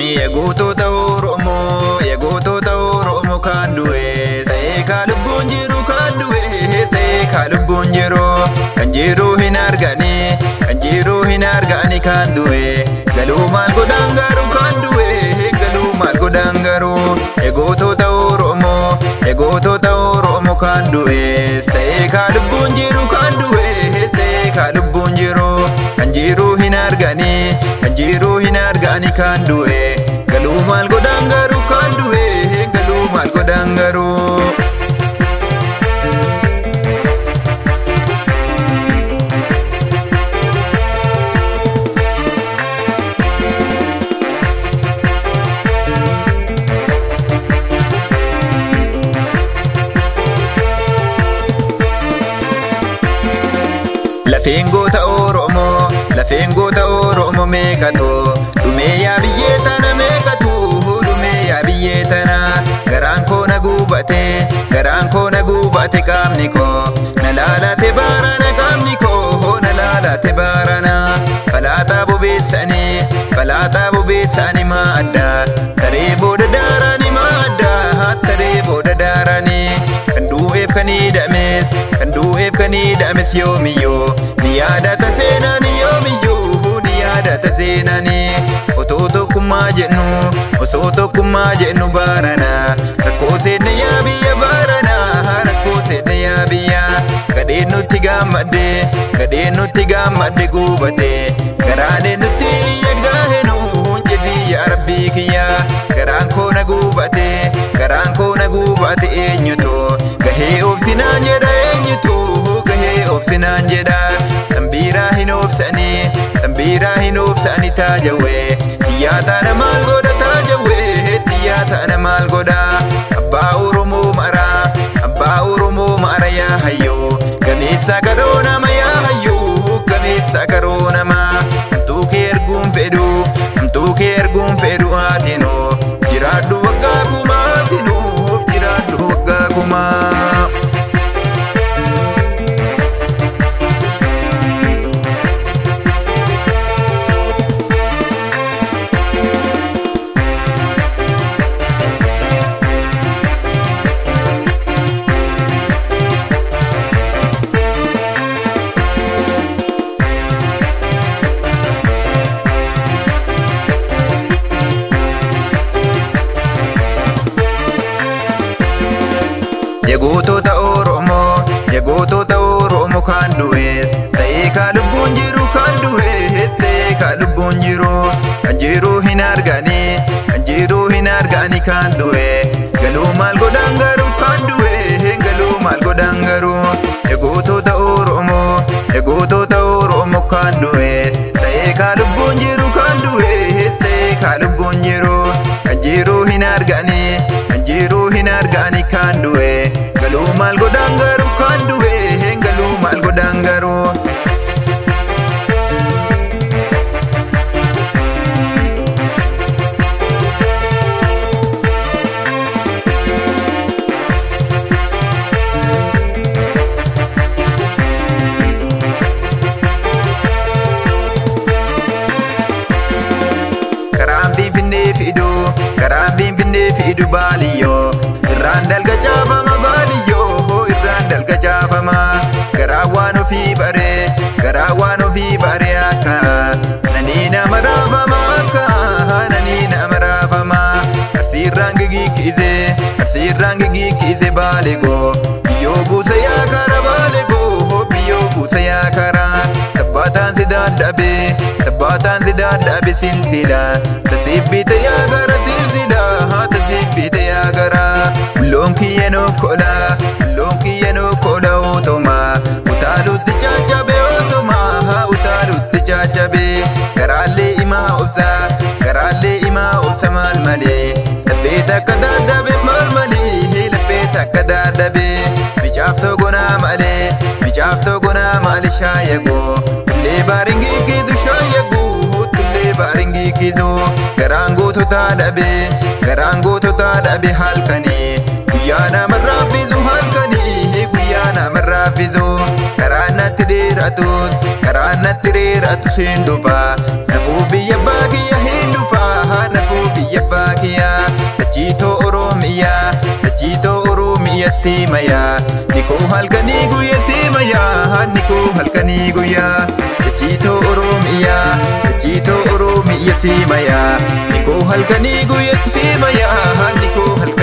Gootota Oromoo, gootota Oromoo kan du'e, ta'ee kan lubbuun jiru kan du'e, ta'ee kan lubbuun jiru, kan jiru hin argani, kan jiru hin argani kan du'e, galuu maal godhan garuu kan du'e, galuu maal godhan garuu, gootota Oromoo, gootota Oromoo kan du'e, ta'ee kan lubbuun jiru kan du'e, ta'ee kan lubbuun jiru, kan jiru hin argani, kan jiru hin argani kan du'e. Galuu maal godhan garuu kan du'e, galuu maal godhan garuu. Lafeen goota Oromoo, lafeen goota Oromoo meeqatu dhumee yaa biyyee tana meeqatu dhumee yaa biyyee tana, garaan koo na gubate, garaan koo na gubate, qaamni koo na laalate baarana, qaamni koo na laalate baarana, falaaxaa bobeessanii, falaaxaa bobeessanii maa addaa taree booda daaranii, maa addaa taree booda daaranii, kan du'eef kan hidhames, kan du'eef kan hidhames yoomiyyuu ni yaadata seenaan, yoomiyyuu ni yaadata seenaan. Otoo tokkummaa jennu, osoo tokkummaa jennu baarana rakkoo seenne yaa biyya, baarana rakkoo seenne yaa biyya, gadheen nutti gaammadde, gadheen nutti gaammadde guubate, garaaneen nutti iyya gaahenu jedhi yaa rabbii kiyya, garaan koo na guubate, garaan koo na guubate, eenyutu gahee obsinaan jedha, eenyutu gahee obsinaan jedha, tambiiraa hin obsanii, tambiiraa hin obsanii, taajawee xiyyaa taana maal godha, taajawee xiyyaa taana maal godha, abbaa Oromoo maraa, abbaa Oromoo mara yaa hayyuu gameessa garoo nama, yaa hayyuu gameessa garoo nama, hamtuu kee erguun fedhu, hamtuu kee erguun fedhu, haatinuu jiraadhu waggaa kumaa, haatinuu jiraadhu waggaa kumaa. Gootota Oromoo, gootota Oromoo kan du'es, ta'ee kan lubbuun jiru kan du'es, ta'ee kan lubbuun jiru, kan jiru hin argani, kan jiru hin argani kan du'e, galuu maal godhan garuu kan du'e, galuu maal godhan garuu, gootota Oromoo, gootota Oromoo kan du'e, ta'ee kan lubbuun jiru kan du'es, ta'ee kan lubbuun jiru, kan jiru hin argani, kan jiru hin argani kan du'e, galuu maal godhan garuu kan du'e, galuu maal godhan garuu. Karaan Finfinnee fidu, karaan Finfinnee fidu baaliyyoo, irraan dalga caafama baaliyyoo, irraan dalga caafama, garaa waan ofii baree, garaa waan ofii baree, akka nanii nama raafama, akka nanii nama raafama, arsiirraan gigiikise, arsiirraan gigiikise baalegoo, biyyoo buusa yaa kara baalegoo, biyyoo buusa yaa kara, tabbaataan si dadhabe, tabbaataan si dadhabe, silsila tasibbite yaa gara, silsila tasibbite yaa gara, bulloon kiyya nokkola, bulloon kiyya nokkola, otoma utaalutti caccabe, otoma utaalutti caccabe, garaallee imaa obsa, garaallee imaa obsa, maal malee laphee takka dadhabe, maal malee laphee takka dadhabe, micaaf gonaa malee, micaaf gonaa malee, shaayagoo tullee baaringii kiisu, shaayagoo tullee baaringii kiisu, garaan goototaa dhabe, garaan goototaa dhabe, halkanii guyyaa nama raffisu, halkanii guyyaa nama raffisu, karaan natti dheeratus, karaan natti dheeratu siin dhufa, nafuu biyya baakiyya hin dhufa, nafuu. simayaa, nikoo halkanii guyyaa simayaa, nikoo halkanii guyyaa. Dachiitoo Oromiyaa, dachiitoo Oromiyaa simayaa, nikoo halkanii guyyaa simayaa, nikoo halkanii.